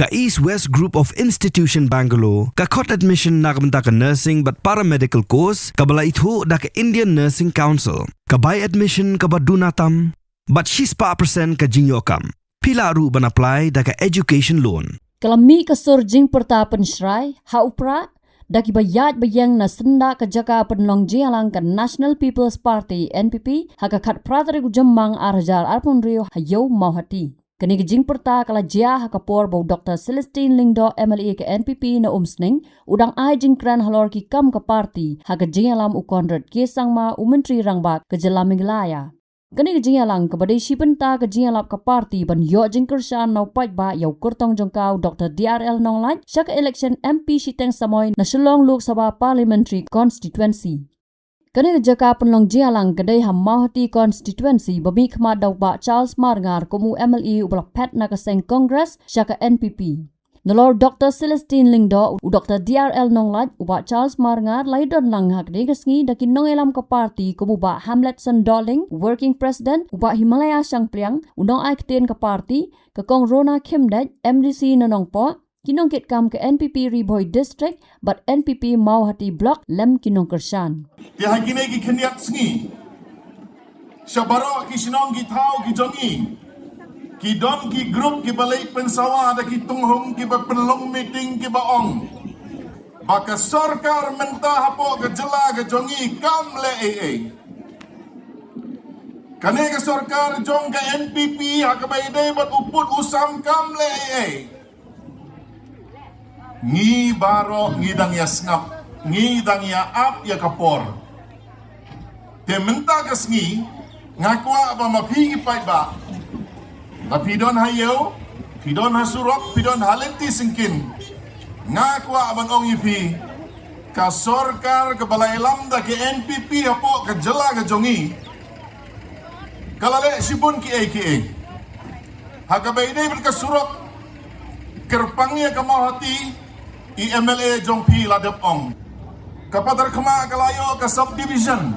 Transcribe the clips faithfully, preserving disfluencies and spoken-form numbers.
Ka East West Group of Institution Bangalore ka khot admission na ka bynta ka nursing bad paramedical course kaba la ithuh da ka Indian Nursing Council. Ka bai admission kaba duna tam bad shispah percent ka jingïoh kam. Phi lah ruh ban apply da ka education loan. Ka la mih ka sur jingpyrta pynshrai ha u Prah da kiba ïaid ba ïeng na syndah ka jaka pynlong jingïalang ka National People's Party, N P P, ha ka khatphra tarik u Jymmang ar hajar arphew hynriew ha Ïew Mawhati. Kane ka jingpyrta ka la jia ha ka por ba u Doctor Celestine Lyngdoh, M L A ka N P P na Umsning, u dang ai jingkren halor ki kam ka party ha ka jingïalam u Conrad K Sangma, u Myntri Rangbah ka jylla Meghalaya. Kane ka jingïalang kaba dei shi bynta ka jingïalap ka party ban ïoh jingkyrshan na u paidbah ïa u kyrtong jong ka u Doctor D R L Nonglait sha ka election M P shiteng samoi na Shillong Lok Sabha Parliamentary Constituency. Kane ka jaka pynlong jingïalang ka dei ha Mawhati Constituency ba mih khmat da u Bah Charles Marngar kum u M L A uba la phet na ka seng Congress sha ka N P P. Nalor Doctor Celestine Lyngdoh, u Doctor D R L Nonglait, u Bah Charles Marngar la ïadon lang ha kane ka sngi da ki nongïalam ka party kum u Bah Hamletson Dohling, Working President, u Bah Himalaya Shangpliang, u nongai ktien ka party, ka Kong Rona Khymdeit, M D C na Nongpoh, ki nongkitkam ka N P P Ri Bhoi District bad N P P Mawhati Block lem ki nongkyrshan. Te ha kine ki khyndiat sngi sha baroh ki shnong ki thaw ki jong ngi, ki don ki group kiba leit pynsawa da ki tunghung kiba pynlong meeting kiba ong ba ka sorkar mynta hapoh ka jylla ka jong ngi kam leh ei ei. Kane ka sorkar jong ka N P P ha kaba ïadei bad u pud u sam kam leh ei ei. Ngi baroh ngi dang ïa sngap, ngi dang ïa ap ïa ka por. Te mynta ka sngi nga kwah ba ma phi ki paidbah, ba phi don ha ïew, phi don ha surok, phi don ha lynti syngkien, nga kwah ban ong ïa phi, ka sorkar kaba la ïalam da ka N P P hapoh ka jylla ka jong ngi ka la leh shibun kiei kiei. Ha kaba ïadei bad ka surok kyrpang ïa ka Mawhati, i M L A jong phi la dep ong. Ka Patharkhmah ka la ïoh ka subdivision.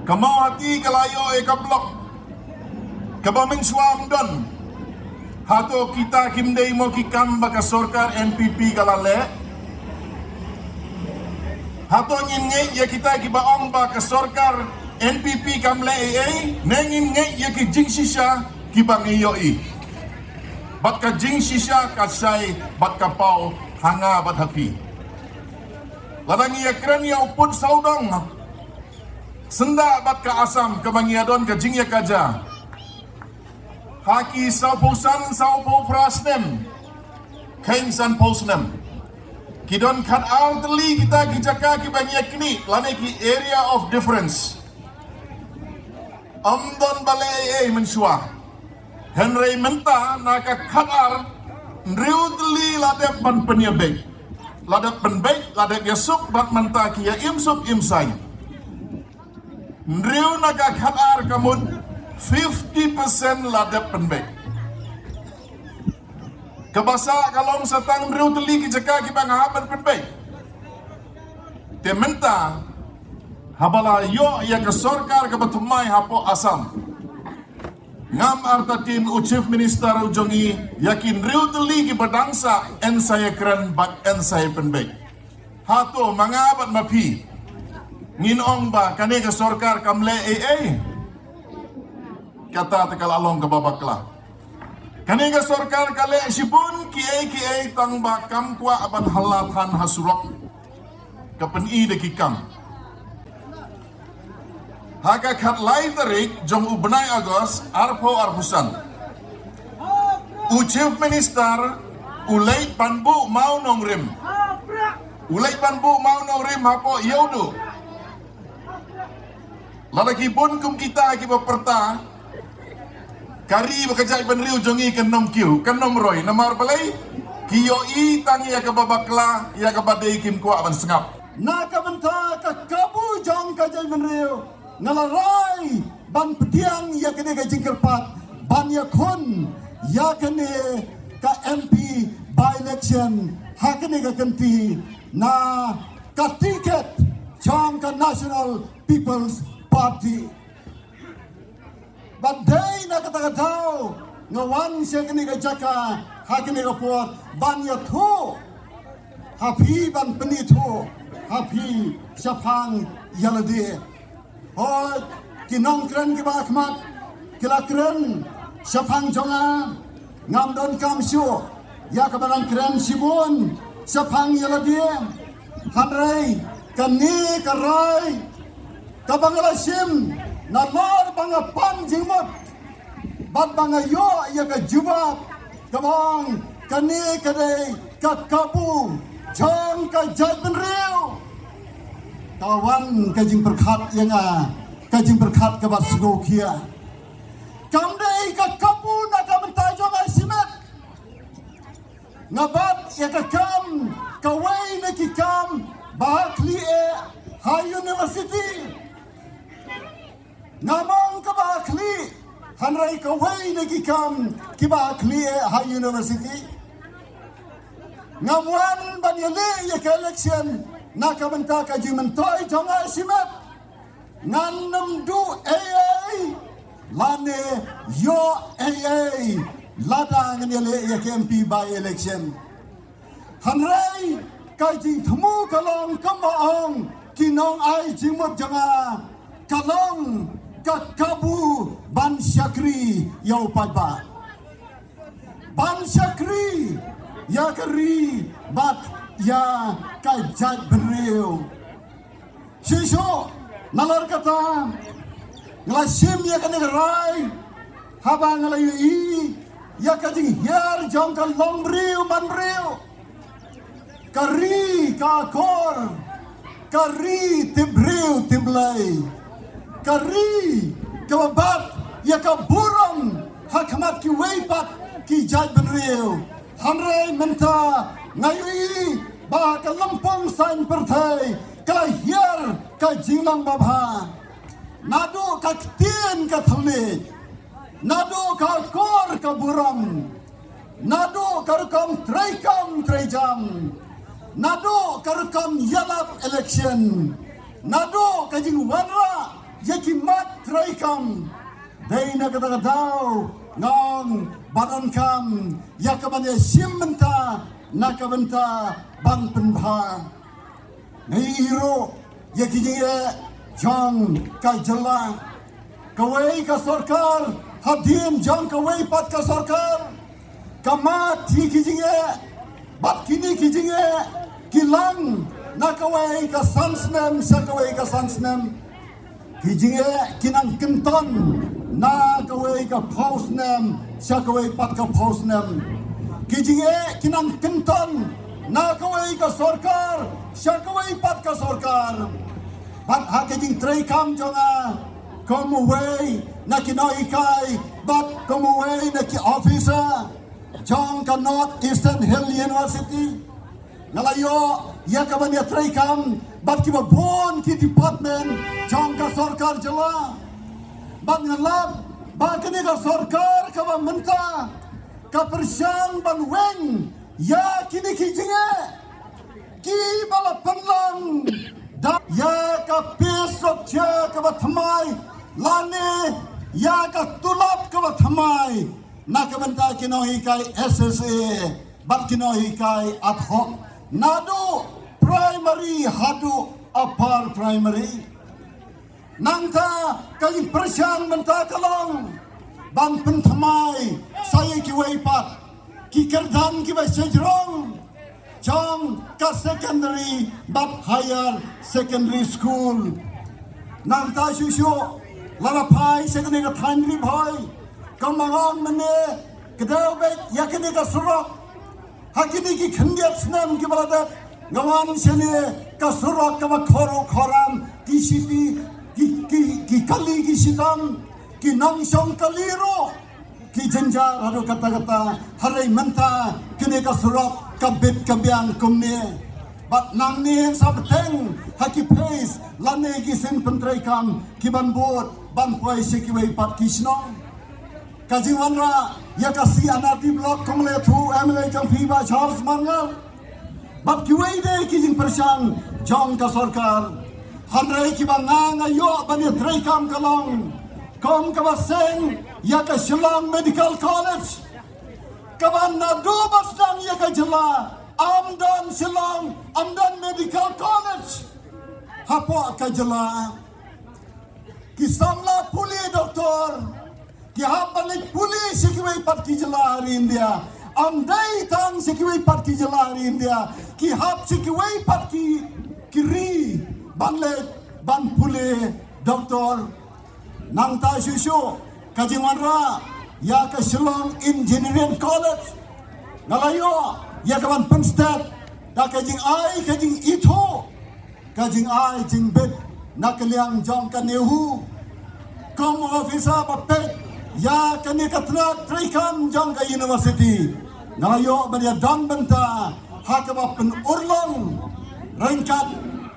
Ka Mawhati ka la ïoh ïa ka block. Kaba mynshuwa ym don. Hato kita kim dei mo ki kam ba ka sorkar N P P ka la leh? Hato ngin ngeit ïa kita kiba ong ba ka sorkar N P P kam leh ei ei, ne ngin ngeit ïa ki jingshisha kiba ngi ïohi? Bad ka jingshisha ka shai bad ka paw ha nga bad ha phi. Lada ngi ïa kren ïa u pud sawdong, syndah bad ka Assam kaba ngi ïa don ka jingïakajia. Ha ki sawphew san, sawphew phra snem, kheiñ sanphew snem, ki don khatar tylli kita ki jaka kiba ngi ïa knieh lane ki area of difference. Ym don ba leh ei ei mynshuwa. Hynrei mynta na ka khatar, hynriew tylli la dep ban pynïabeit, la dep pynbeit, la dep ïasuk bad mynta ki ïa im suk im saiñ. Hynriew na ka khatar ka mut fifty percent la dep pynbeit. Kaba sah ka long sa tang hynriew tylli ki jaka kiba nga hap ban pynbeit. Te mynta haba la ïoh ïa ka sorkar kaba thymmai hapoh Assam, ngam artatien u Chief Minister u jong ngi ïa ki hynriew tylli kiba dang sah yn sa ïakren bad yn sa ïapynbeit. Hato ma nga bad ma phi ngin ong ba kane ka sorkar kam leh ei ei? Kata te ka la long kaba bakla. Kane ka sorkar ka leh shibun kiei kiei tang ba kam kwah ban hala than ha surok. Ka pyni da ki kam. Ha ka khatlai tarik jong u bnai August arphew arphew san, u Chief Minister u leit ban buh mawnongrim. U leit ban buh mawnongrim hapoh Ïewduh. Lada ki bun kum kita kiba pyrta, ka ri bad ka jaitbynriew jong ngi kan ym kiew, kan ym roi. Namar balei? Ki ïohi tang ïa kaba bakla, ïa kaba dei, kim kwah ban sngap. Na ka bynta ka kabu jong ka jaitbynriew, nga la rai ban pdiang ïa kane ka jingkyrpad ban ïakhun ïa kane ka M P by-election ha kane ka kynti na ka tiket jong ka National People's Party. Bad dei na kata ka daw nga wan sha kane ka jaka Ha kane ka por ban ïathuh ha phi, ban pynithuh ha phi shaphang ïa lade. Hooid, ki nongkren kiba khmat ki la kren shaphang jong nga, ngam donkam shuh ïa kaba nang kren shibun shaphang ïa lade. Hynrei kane ka rai kaba nga la shim nalor ba nga pan jingmut bad ba nga ïoh ïa ka jubab kaba ong kane ka dei ka kabu jong ka jaitbynriew. Ka wan ka jingpyrkhat ïa nga, ka jingpyrkhat kaba sngewkhia. Kam dei ka kabu na ka bynta jong nga shimet. Nga bat ïa ka kam, kawei na ki kam ba khlieh ha university. Ngam ong kaba khlieh, hynrei kawei na ki kam kiba khlieh ha university. Ngam wan ban ïaleh ïa ka election na ka bynta ka jingmyntoi jong nga shimet. Ngan nym duh ei ei lane ïoh ei ei lada ngan ïaleh ïa ka M P by election. Hynrei ka jingthmu ka long kumba ong ki nongai jingmut jong nga, ka long ka kabu ban shakri ïa u paidbah, ban shakri ïa ka ri bad ïa ka jaitbynriew. Shisha nalor kata nga la shim ïa kane ka rai haba nga la ïohi ïa ka jinghiar jong ka longbriew manbriew, ka ri ka akor, ka ri tipbriew tipblei, ka ri kaba bat ïa ka burom ha khmat kiwei pat ki jaitbynriew. Hynrei mynta nga ïohi ba ka lympung saiñ pyrthei ka la hiar ka jinglong babha. Naduh ka ktien ka thylliej, naduh ka akor ka burom, naduh ka rukom treikam treijam, naduh ka rukom ïalap election, naduh ka jingwanrah ïa ki mat treikam. Dei na kata ka daw nga ong ba donkam ïa ka ban ïashim bynta na ka bynta ban pynbha. Nga ïohi ruh ïa ki jingeh jong ka jylla. Kawei ka sorkar hadien jong kawei pat ka sorkar ka mad ïa ki jingeh, bad kine ki jingeh ki lang na kawei ka san snem sha kawei ka san snem. Ki jingeh ki nang kynton na kawei ka phew snem sha kawei pat ka phew snem. Ki jingeh ki nang kynton na kawei ka sorkar sha kawei pat ka sorkar. Bad ha ka jingtreikam jong nga kum uwei na ki nonghikai bad kum uwei na ki officer jong ka North Eastern Hill University, nga la ïoh ïa ka ban ïatreikam bad kiba bun ki department jong ka sorkar jylla. Bad nga lap ba kane ka sorkar kaba mynta ka pyrshang ban weng ïa kine ki jingeh kiba la pynlong da ïa ka pay structure kaba thymmai lane ïa ka tulop kaba thymmai na ka bynta ki nonghikai S S A bad ki nonghikai ad hoc, naduh primary haduh upper primary. Nangta ka jingpyrshang mynta ka long ban pynthymmai sa ïa kiwei pat ki kyrdan kiba shajrong jong ka secondary bad higher secondary school. Nangta shuh shuh lada phai sha kane ka thaiñ Ri Bhoi, kumba nga ong mynne, ka dei beit ïa kane ka surok. Ha kine ki khyndiat snem kiba la dep nga wan shane, ka surok kaba khor u khoram, ki shithi, ki, ki, ki kali ki shitom, ki nongshong kali ruh ki jynjar haduh katta katta. Hynrei mynta kane ka surok ka bit ka biang kumne. Bad nangne sa bteng ha ki phase lane ki sien pyntreikam ki ban bud ban poi sha kiwei pat ki shnong. Ka jingwanrah ïa ka C and R D block kum la ïathuh u M L A jong phi Bah Charles Marngar bad kiwei de ki jingpyrshang jong ka sorkar. Hynrei kiba nga nga ïoh ban ïatreikam ka long kum kaba seng ïa ka Shillong Medical College. Kaban naduh ba sdang ïa ka jylla, ym don Shillong, ym don medical college hapoh ka jylla. Ki samla pule doktor ki hap ban leit pule sha kiwei pat ki jylla ha ri India. Ym dei tang sha kiwei pat ki jylla ha ri India, ki hap sha kiwei pat ki, ki ri ban leit ban pule doktor. Nangta shuh shuh ka jingwanrah ïa ka Shillong Engineering College, nga la ïoh ïa ka ban pynstet da ka jingai ka jingithuh, ka jingai jingbit na ka liang jong ka NEHU. Kum u officer ba peit ïa kane ka tnat treikam jong ka university, nga la ïoh ban ïadon bynta ha kaba pynurlong ryngkat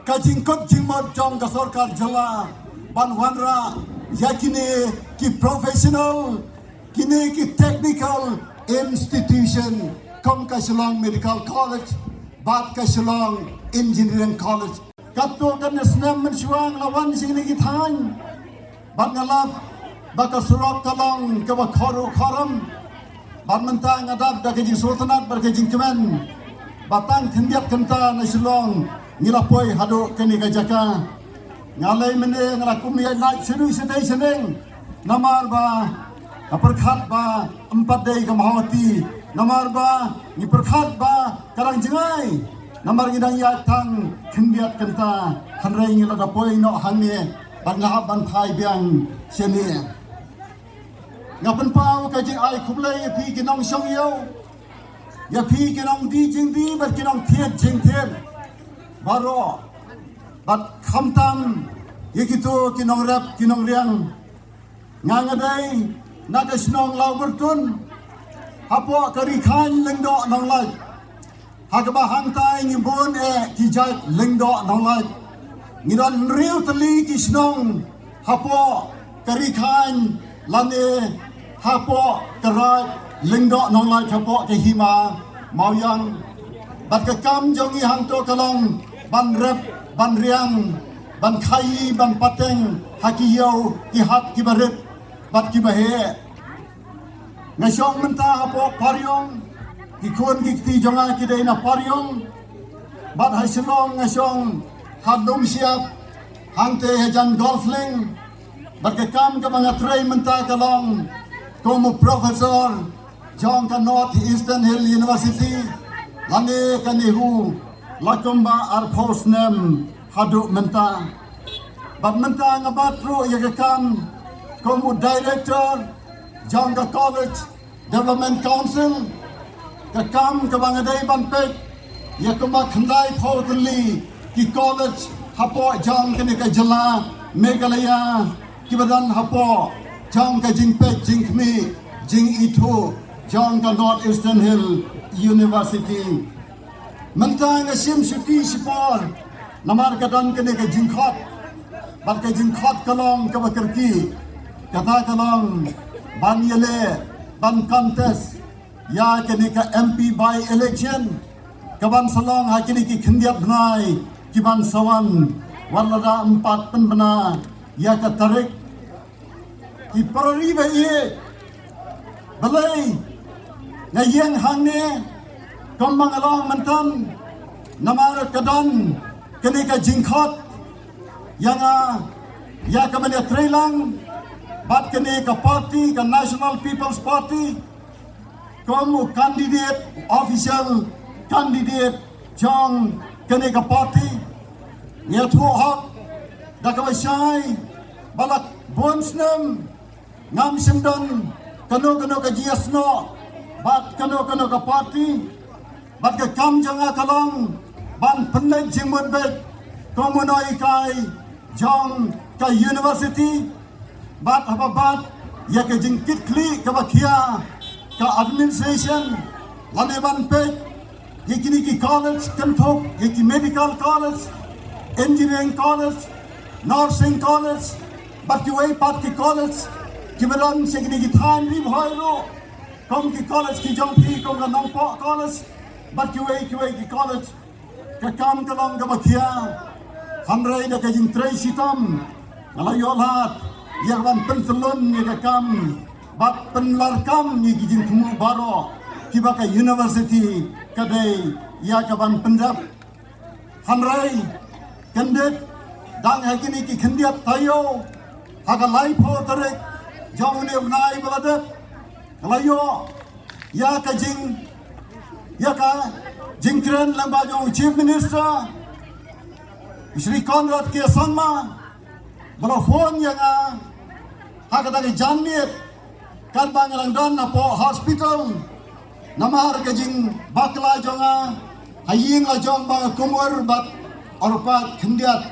ka jingkut jingmut jong ka sorkar jylla ban wanrah ïa kine ki professional, kine ki technical institution kum ka Shillong Medical College bad ka Shillong Engineering College. Katto katne snem mynshuwa nga la wan sha kine ki thaiñ bad nga lap ba ka surok ka long kaba khor u khorem. Bad mynta nga dap da ka jingsngewtynnat bad ka jingkmen ba tang khyndiat kynta na Shillong ngi la poi haduh kane ka jaka. Nga lei mynne nga la kum ïaid lait shaduh shatei shaneng namar ba nga pyrkhat ba ym pat dei ka Mawhati, namar ba ngi pyrkhat ba ka dang jngai, namar ngi dang ïaid tang khyndiat kynta. Hynrei ngi la da poi noh hangne bad nga hap ban phai biang shane. Nga pynpaw ka jingai khublei ïa phi ki nongshong ïew, ïa phi ki nongdie jingdie bad ki nongthied jingthied baroh, bad khamtam ïa kito ki nongrep ki nongriang. Nga nga dei na ka shnong Lawbyrtun hapoh ka ri Khain Lyngdoh Nonglait, ha kaba hangtai ngi bun eh ki jait Lyngdoh Nonglait. Ngi don hynriew tylli ki shnong hapoh ka ri Khain lane hapoh ka raid Lyngdoh Nonglait hapoh ka hima Mawiang. Bad ka kam jong ngi hangto ka long ban rep, ban riang, ban khaïi, ban pateng ha ki ïew ki hat kiba rit bad kiba heh. Nga shong mynta hapoh Pariong, ki khun ki kti jong nga ki dei na Pariong. Bad ha Shillong nga shong ha Lungsiap, hangtei hajan Golf Link. Bad ka kam kaba nga trei mynta ka long kum u professor jong ka North Eastern Hill University lane ka NEHU la kumba arphew snem haduh mynta. Bad mynta nga bat ruh ïa ka kam kum u director jong ka College Development Council. Ka kam kaba nga dei ban peit ïa kumba khyndaiphew tylli ki college hapoh jong kane ka jylla Meghalaya kiba don hapoh jong ka jingpeit jingkhmih jingithuh jong ka North Eastern Hill University. Mynta nga shim shuti shipor namar ka don kane ka jingkhot, bad ka jingkhot ka long kaba kyrkieh, kata ka long ban ïaleh ban contest ïa kane ka M P by election kaban sa long ha kine ki khyndiat bnai kiban sa wan, wat lada ym pat pynbna ïa ka tarik. Ki parari ba ïeit, balei nga ïeng hangne kumba nga long mynta? Namar ka don kane ka jingkhot ïa nga, ïa ka mynta treilang bad kane ka party, ka National People's Party, kum u candidate, official candidate jong kane ka party. Nga ïathuh hok da kaba shai ba la bun snem ngam shym don kano kano ka jingïasnoh bad kano kano ka party. Bad ka kam jong nga ka long ban pynleit jingmut beit kum u nonghikai jong ka university, bad haba bat ïa ka jingkitkhlieh kaba khia ka administration, lane ban peit ïa kine ki college, kynthup ïa ki medical college, engineering college, nursing college, bad kiwei pat ki college kiba don sha kine ki thaiñ Ri Bhoi ruh, kum ki college ki jong phi kum ka Nongpoh College bad kiwei kiwei ki college. Ka kam ka long kaba khia, hynrei da ka jingtrei shitom nga la ïoh lad ïa ka ban pyntyllun ïa ka kam bad pynlarkam ïa ki jingthmu baroh Kiba ka university ka dei ïa ka ban pyndep. Hynrei kyndit dang ha kine ki khyndiat taïew, ha ka laiphew tarik jong une u bnai ba la dep, la ïoh ïa ka jing, ïa ka jingkren lyngba jong u Chief Minister Shri Conrad K Sangma, ba la phone ïa nga ha kata ka janmiet, katba nga dang don hapoh hospital, namar ka jingbakla jong nga ha ïing la jong ba nga kumur bad orpat khyndiat.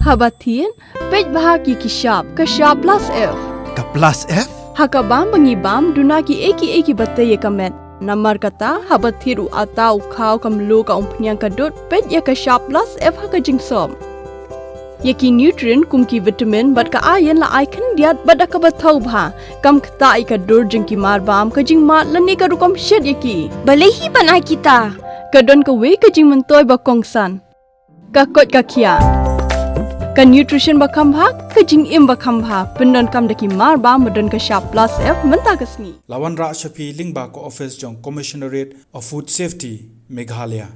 Haba thied, peit bha ki ki shap, ka shap plus F. Ka plus F? Ha ka bam ba ngi bam, duna ki ei ki ei kiba tei ïa ka met. Namar kata, haba thied u atta, u khaw, ka mluh, ka umphniang, ka dud, peit ïa ka shap plus F ha ka jingsop. Ïa ki nutrient kum ki vitamin bad ka iron la ai khyndiat bad da kaba thaw bha. Kam ktah ïa ka dur jong ki marbam, ka jingmad lane ka rukom shet ïa ki. Balei hi ban ai kita? Ka don kawei ka jingmyntoi ba kongsan. Ka koit ka khiah. Ka nutrition ba kham bha, ka jingim ba kham bha. Pyndonkam da ki marbam ba don ka shap plus F mynta ka sngi. La wanrah sha phi lyngba ka office jong Commissionerate of Food Safety, Meghalaya.